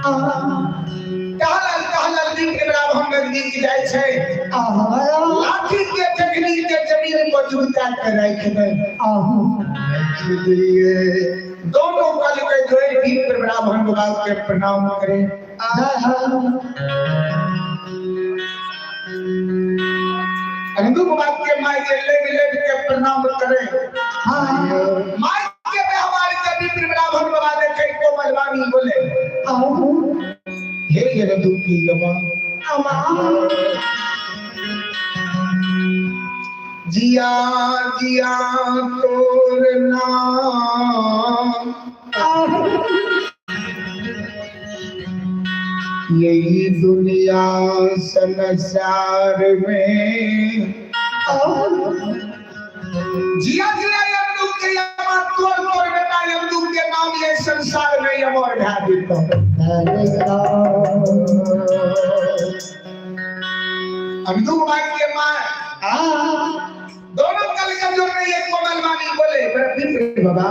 टहलल टहलल विप्र ब्राह्मण नजदीक जाइ छै, लाठी के टेकनी के जमीन पर जुता के राखि दे। दिए। दोनों कल के जोड़ विप्र ब्राह्मण बाबा के प्रणाम करे। हिंदू बाबा के माय के लेब लेब के प्रणाम करे। माय के व्यवहार के विप्र ब्राह्मण बाबा देखे, कोमल वाणी बोले, हे यदु की यमा, जिया जिया तोर नाम, यही दुनिया संसार में। जिया जिया यमदू के यमा, तोर तोर बेटा यमदू के नाम ये संसार में अमर भा देता। अमदू भाई के माँ दोनों कल का जो में एक कोमल वाणी बोले, मेरा बाबा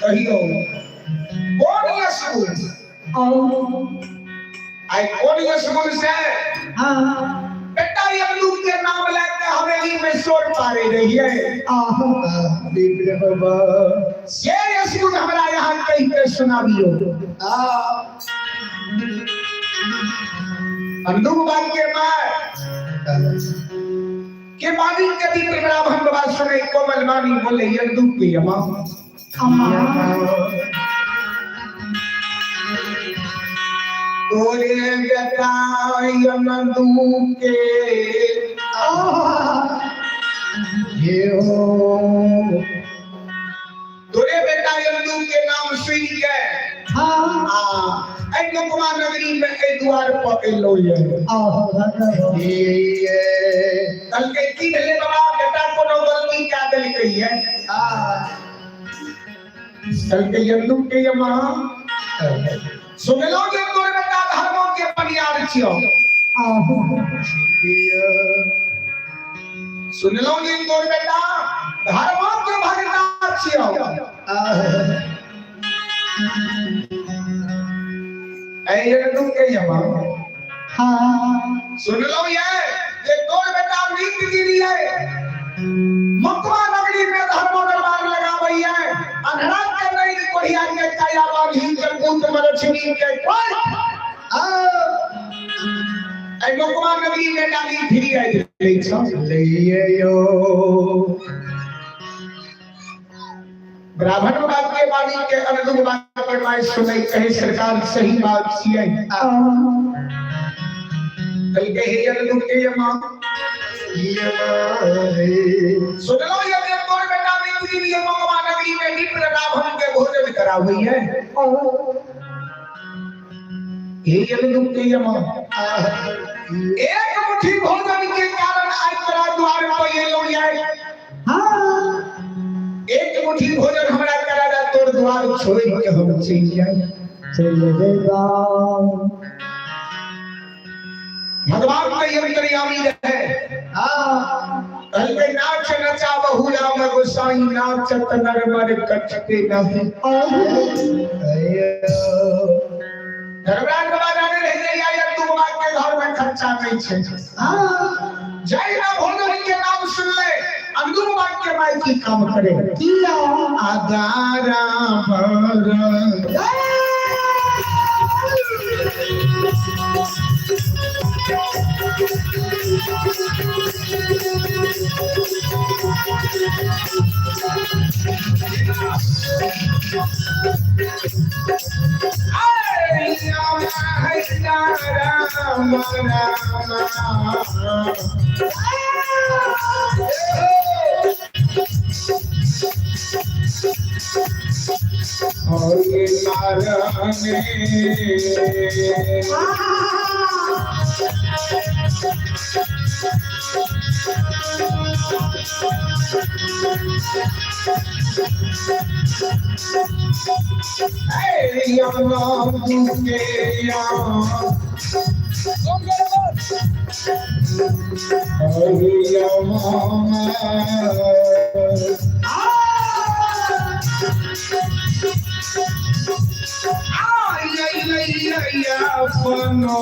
कहियो कौन यशगुण आई, कौन यशगुण से बेटा यमदू के नाम लेके हवेली में शोर पारे रही है? विप्र बाबा से यशगुण हमरा यहाँ कह के सुनाबियो। अंदुक बात के मार के बानी के विप्र ब्राह्मण बाबा सुने, कोमल वाणी बोले, यंदुक के यमा, तोरे बेटा यमदू के ये हो, तोरे बेटा यमदू के नाम सुन के आ ऐ मुकमा नगरी में ऐ द्वार पर एलो ये। ये कल के की भेलै बाबा, बेटा कोनो गलती का देलकै ये? कल के यमदू के यमा, सुनलो जे तोर बेटा धर्मो के बनियार छियो, सुनलो जे तोर बेटा धर्मो के भगता छियो। ऐ यमदू के यमा, सुनलो ये जे तोर बेटा नीत गिरी है, मुकवा नगरी में धर्मो दरबार लगावई है, अंधरा के नहीं कोढ़िया के काया बांधी के पुत मरछनी के कोई ऐ मुकवा नगरी में डाली फिरी आई लै छ। लिए यो। ब्राह्मण बाप के वाणी के अनुरूप बात के my सुनै, कहे सरकार सही बात छियै। कल के हे अनुरूप के यमा, सुनलो ये जे तोर बेटा मित्री ये मुकवा नगरी में विप्र ब्राह्मण के भोजन करावई है। हे अनुरूप के यमा, एक मुट्ठी भोजन के कारण आज तोरा द्वार पर एलो जाए। एक मुट्ठी भोजन हमरा करा दे, तोर द्वार छोड़ के हम चल जाए। चल देगा। भगवान के अंतर्यामी रहे। कल के नाच नचा बहु राम गोसाई, नाचत नर मर कटते नहीं। धर्मराज बाबा जाने रह जाइए या तू बाबा के घर में खर्चा नहीं छे। जय ना भोजन के नाम सुन ले, अंदुर बाबा के माई की काम करे आदारा भर। राम राम। हरे नारायण। अपनो।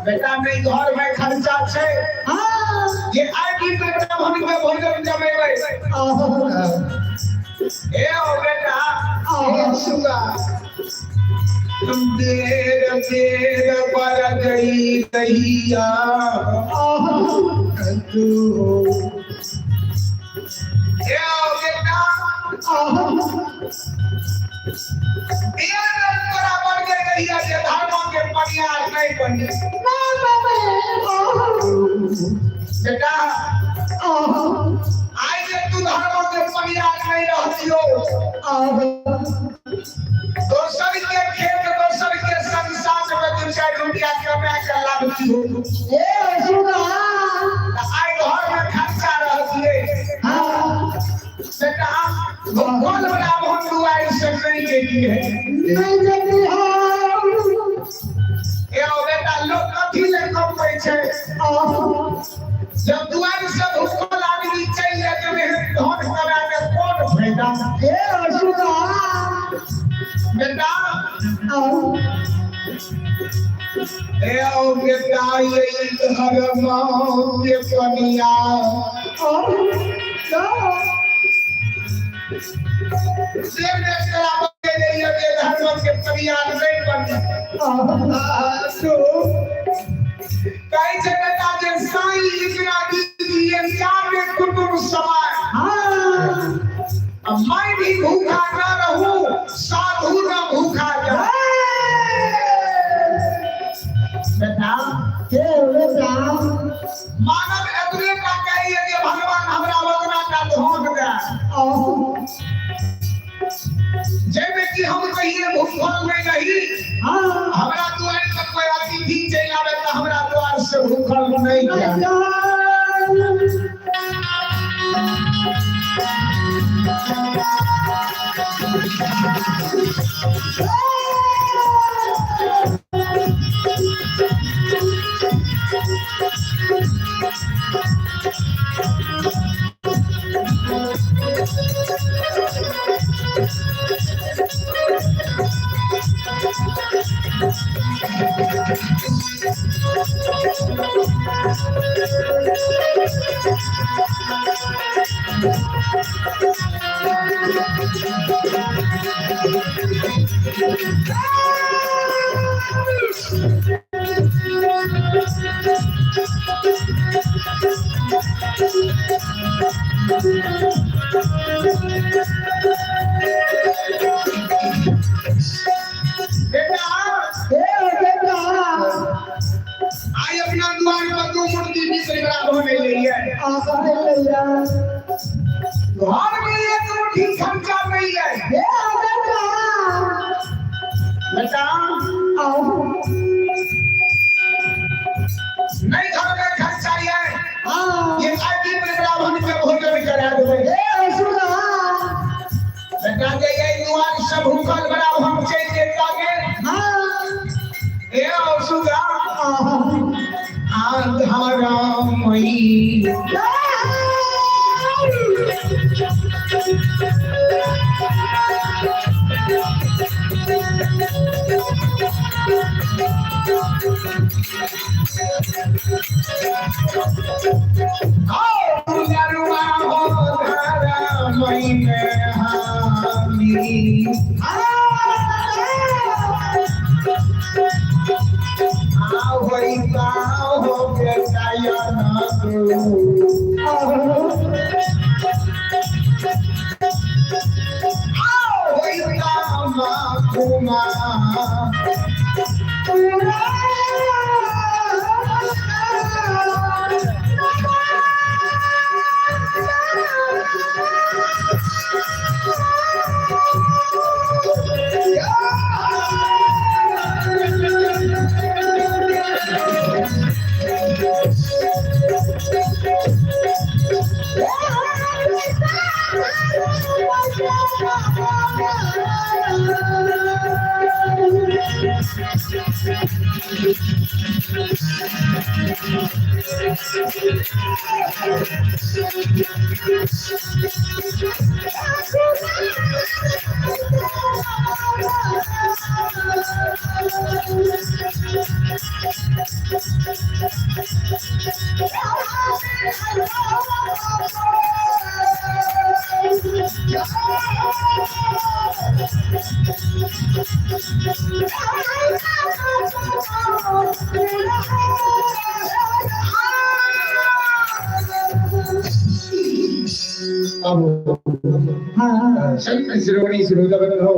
बेटा नहीं घर में खर्चा छे, ये आई की ब्राह्मण के भोजन जमेबै। ए ओ बेटा सुगा तुम देर देर पर गई दहिया। ए ओ बेटा बराबर के रहिया जे धर्म के परियार नहीं बनी। बेटा आई जे तू धर्म के परियार नहीं रहतियो, दोसर के खेत दोसर के संसार में दू चार रुपया कमा के लाबतियो। आई घर में खर्चा रहतिए। बेटा भगवान ब्राह्मण दुआई से नहीं देती है। ए ओ बेटा लोग कथी ले कमबै छै? जब दुआई से भूखल आदमी चलि जाय तऽ धन कमा के कोन फायदा? बेटा ए ओ बेटा ये धर्म के कनिया धर्म के परियार नहीं बनी। कहीं बेटा जे साईं इतना दीदी चार कुटुंब समाय, अब मैं भी भूखा न रहूं, साधु न भूखा जाए। बेटा मानव एतने टा कहिए जे भगवान हमरा ओतना टा धन दे जैमे कि हम कहिए भूखल नहीं रही। हमरा द्वार पर कोई अतिथि चलि आवे तऽ हमरा द्वार से भूखल नहीं जाए। बेटा बेटा आई अपना द्वार पर दो मूर्ति मिश्र बराबर में ले है। घर में एक मुट्ठी खर्चा नहीं है। बेटा नहीं घर में खर्चा है, ये आदमी ब्राह्मण के भोजन करा देवे। बेटा जे ये द्वार सब भूखल ब्राह्मण चल जेता के ए औसुगा आधारा मई हाँ संत शिरोमणि श्रोता बंधु।